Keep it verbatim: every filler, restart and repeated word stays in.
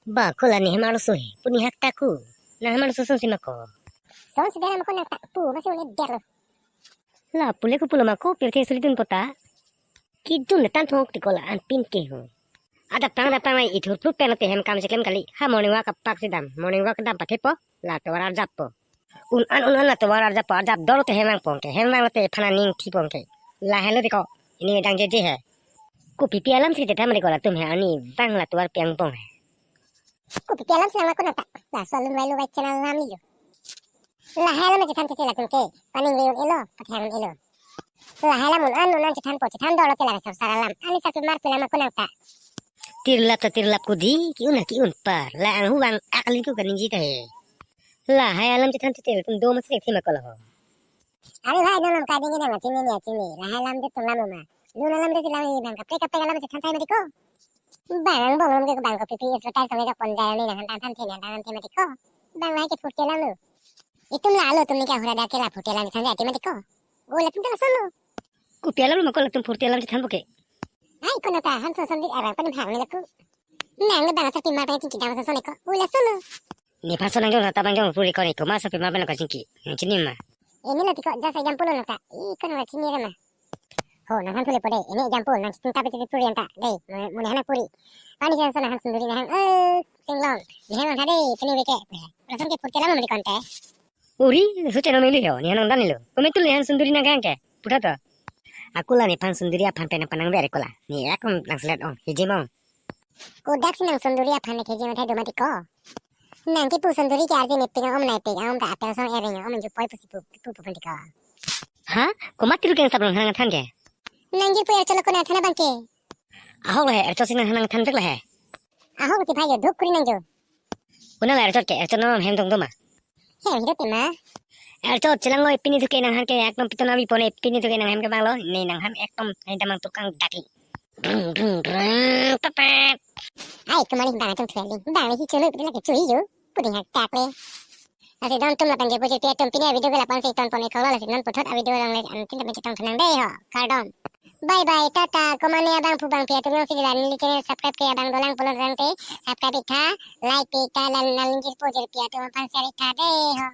Ba, ko la nehem arloso he. Pu nihak ta ko. Nanghem arloso asonsi ma ko. Asonsi dera ma ko nang ta. Pu, masi ule der lo. La, pule ko pulo ma ko, pirthe suli dun pota. Kidun le tan thok ti ko la anpin ke ho. Adap pang, adap pang, ithur plu pen te hem kam si klem kali. Ha morning walk apak si dam. Morning walk dam pathepo. La tovar arjappo. Un an, un an la tovar arjappo, arjap dolo te hem vangpo ke, hem vanglo te phan aning thipo ke. Lahelo te ko, ini dang jeje he. Kopi pi alam si chethan mati ko latum he, arnivang la tovar pi vangpo he. Kopi pi alam si lang ko nang ta, laso alun vai lo vai channel alam ni jo. Lahai alam chethan tete latum ke, paning le un-elo, pathe un-elo. Lahai alam un an, un an chethanpo, chethan dolo te la sar sar alam. Ani sar pimar pi lang ko nang ta. Tirlap ta tirlap ko dei, ki-un na ki-un par. La anghu vang ak li ko kaningje ta he. Lahai alam chethan tete latum do masi thema kolo ho. Are bhai, non lam kading nang chini ni chini. Lahai alam de tum lam ma. Lun alam de lam ni bang kaprek kaprek alam chethan thai mati ko. Bang bong lam ke bang kopi pi advertise song ke pon jai ni nang than than the nang than the mati ko. Bang lahai ke phurti alam lo. Itum la alo tum ni ke hura da ke la phurti alam chethan jai mati ko. O latum ta lason lo. Kopi alam lo ma ko latum phurti alam chethanpo ke. Ai, ko nang ta han son son di arang pani bhang ni laku. Nang le bang asar pimar pen chingki dang son son ko. O lason lo. Nephan son nangjong ta bang jong puri ko ni ko ma asar pimar pen ko chingki. Nang chini ma. Ini lo tiko, just example lo nang ta. I ko nang chini re ma. Ho, nanghan thule po dei. Ini example, nang chitin ta pe chitin puri anta. Dei, mo-, mo nanghan puri. Pani jan son nanghan sunduri nanghan, eh, singlong. Nanghan nang ta dei, pini weke. Lason ke phurti alam mati ko ante. Uri, so channel meli ho, nanghan nang dan ni lo. Komentu nanghan sunduri nang gang ke. Putha to. Ako la nephan sunduri aphan pen nang panang beri ko la. Ni ek nang selet ong, hiji mong. Kodak si nang sunduri aphan ne keji mathai do mati ko. Nang kipu sunduri ke arje mepik ang om nai pik ang om ta apel song ering ang om ju poi pusi pu pu pu pon ti ko. Ha? Ko mati ru keng sap nang nang than ke? Nang ju poi erchot lo ko nang than abang ke. Ahok lo he, erchot si nang nang than pek lo he. Ahok lo ti bhai yo, dhuk kuri nang jo. Una la erchot ke, erchot non hem tong toma. He, hido tema. Erchot chelang lo, pini thu ke nanghan ke ekdom piton abi pone, pini thu ke nanghem ke bang lo, ne nanghan ekdom hai damang tukang daki. Brung, brung, brung, papap. Ai, kemali bang atum thualing, bang le hi cholo, pini lake chui jo, puding hak tak le. Lasi don tum lapen je pujir pi atum pini video ke lapu-an si ton pon ikho lo, lasi non puthot a video along le antin tamen chetong thanang dei ho, kardom. Bye bye, tata, komane abang pu bang pi atum jongsi la neli channel subscribe ke abang dolang pulo rang te, subscribe ik tha, like pi ik tha, lan nangli jirpo jirpi atum aphan share ik tha dei ho.